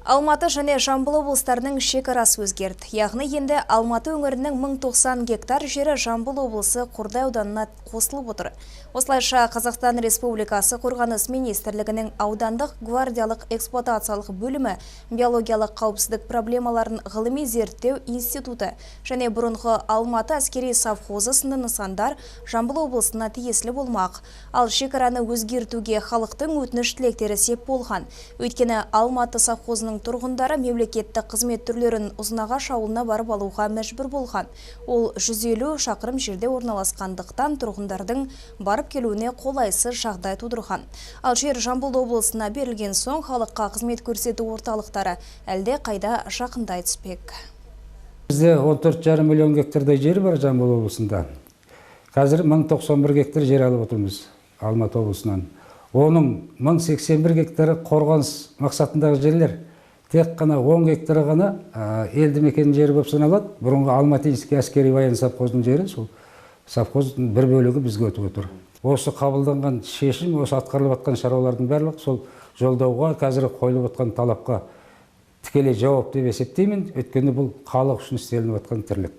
Алматы және Жамбыл облыстарының шекарасы өзгерді. Яғни енді Алматы өңірінің 1090 гектар жері Жамбыл облысы Қордай ауданына қосылып отыр. Осылайша, Қазақстан Республикасы Қорғаныс Министрлігінің аудандық гвардиялық эксплуатациялық бөлімі, биологиялық қауіпсіздік проблемаларын ғылыми зерттеу институты және бұрынғы Алматы әскери совхозы сынды нысандар Жамбыл облысына тиесілі болмақ. Ал шекараны өзгертуге халықтың өтініш тілектері сеп болған. Өйткені Алматы совхозының тұрғындары мемлекеттік қызмет түрлерін Ұзынағаш ауылына барып алуға мәжбүр болған. Ол 150 шақырым жерде орналасқандықтан, тұрғындардың барып келуіне қолайсыз жағдай тудырған. Ал жер Жамбыл облысына берілген соң, халыққа қызмет көрсету орталықтары әлде қайда жақындай түспек. Бізде 14,5 миллион гектардай жер бар Жамбыл облысында. Қазір 1091 гектар жер алып отырмыз Алматы облысынан. Оның 1081 гектары қорғаныс мақсатындағы жерлер. Тек қана 10 гектары ғана елді мекен жері болып саналады. Бұрынғы Алматинский әскери военный совхоздың жері, сол совхоздың бір бөлігі бізге өтіп отыр. Осы қабылданған шешім, осы атқарылып жатқан шаруалардың барлығы сол жолдауға, қазір қойылып отқан талапқа тікелей жауап деп есептеймін. Өйткені бұл халық үшін істелініп жатқан тірлік.